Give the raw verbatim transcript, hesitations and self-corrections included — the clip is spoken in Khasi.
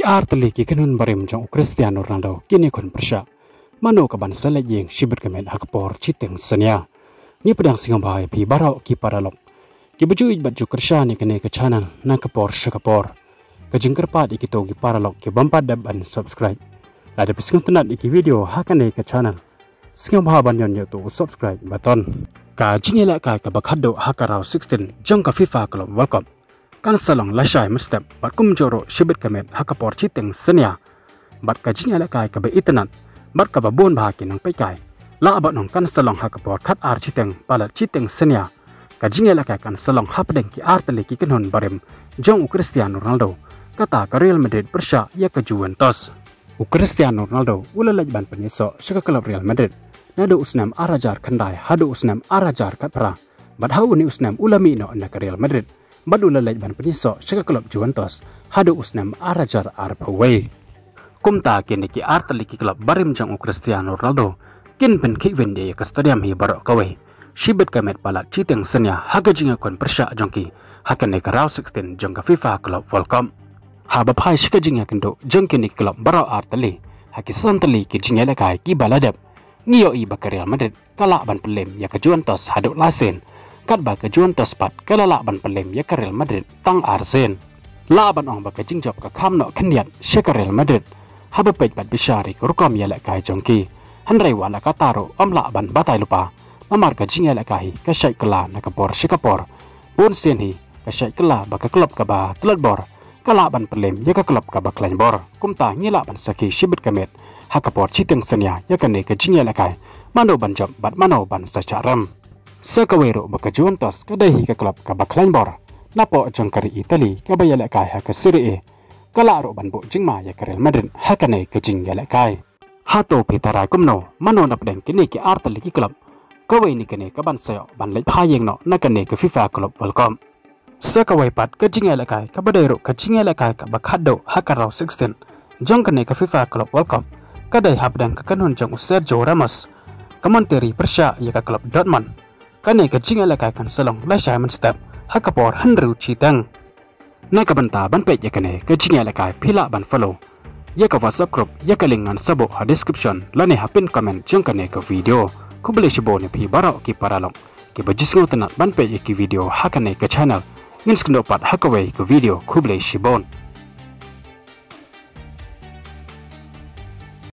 ar tylli ki kynhun barim jong u Cristiano Ronaldo kin ïakhun pyrshah. Mano ka ban sa leit ïeng shibit ka met ha ka por shiteng synñia? Ngi pdiang sngewbha ïa phi baroh ki paralok kiba ju ïeit bad ju kyrshan ïa kane ka channel na ka por sha ka por. Ka jingkyrpad ïa kito ki paralok ki bym pat dep ban subscribe. Lada phi sngewtynnat ïa ki video ha kane ka channel, sngewbha ban ñion ïa uto u subscribe button. Ka jingïalehkai kaba khatduh ha ka round sixteen jong ka FIFA Club World Cup kan sa long lashai mynstep bad kumjuh ruh shibit ka met ha ka por shiteng synñia. Bad ka jingïalehkai kaba itynnat bad kaba bun bha ki nongpeitkai, lah ban ong kan sa long ha ka por khatar shiteng palat shiteng synñia. Ka jingïalehkai kan sa long hapdeng ki ar tylli ki kynhun barim jong u Cristiano Ronaldo, kata ka Real Madrid pyrshah ïa ka Juventus. U Cristiano Ronaldo u la leit ban pynïasoh sha ka club Real Madrid naduh u snem ar hajar khyndai haduh u snem ar hajar khatphra. Bad ha une u snem u la mih noh na ka Real Madrid bad u la leit ban pynïasoh sha ka club Juventus haduh u snem ar hajar arphew wei. Kumta kine ki ar tylli ki club barim jong u Cristiano Ronaldo kin pynkhih win ïa ka stadium hi baroh kawei shibit ka met palat shiteng synñia ha ka jingïakhun pyrshah jong ki ha kane ka round sixteen jong ka FIFA Club World Cup. Haba phai sha ka jingïakynduh jong kine ki club baroh ar tylli ha ki san tylli ki jingïalehkai kiba la dep, ngi ïohi ba ka Real Madrid ka lah ban pynlem ïa ka Juventus haduh lai sien, katba ka Juventus pat ka la lah ban pynlem ïa ka Real Madrid tang ar sien. Lah ban ong ba ka jingjop ka kham noh khyndiat sha ka Real Madrid haba peit bad bishar ïa ka rukom ïalehkai jong ki. Hynrei wat la katta ruh ym lah ban batai lypa, namar ka jingïalehkai hi ka shait kylla na ka por sha ka por. Bun sien hi ka shait kylla ba ka club kaba tlot bor ka lah ban pynlem ïa ka club kaba khlaiñ bor. Kumta ngi lah ban sakhi shibit ka met ha ka por shiteng synñia ïa kane ka jingïalehkai, mano ban jop bad mano ban sa shah rem. Sa kawei ruh ba ka Juventus ka dei hi ka club kaba khlaiñ bor napoh jong ka ri Italy kaba ïalehkai ha ka Serie A, ka lah ruh ban buh jingma ïa ka Real Madrid ha kane ka jingïalehkai. Hato phi tharai kumno, mano napdeng kine ki ar tylli ki club kawei na kane ka ban sa ïoh ban leit phai ïeng noh na kane ka FIFA Club World Cup? Sa kawei pat ka jingïalehkai kaba dei ruh ka jingïalehkai kaba khatduh ha ka round sixteen jong kane ka FIFA Club World Cup ka dei hapdeng ka kynhun jong u Sergio Ramos, ka mon teri pyrshah ïa ka club Dortmund. Kane ka jingïalehkai kan sa long lashai mynstep ha ka por hynriew shiteng. Na ka bynta ban peit ïa kane ka jingïalehkai phi lah ban follow ïa ka WhatsApp group ïa ka link ngan sa buh ha description lane ha pin comment jong kane ka video. Khublei shibun ïa phi baroh ki paralok kiba ju sngewtynnat ban peit ïa ki video ha kane ka channel. Ngin sa ïakynduh pat ha kawei ka video. Khublei shibun.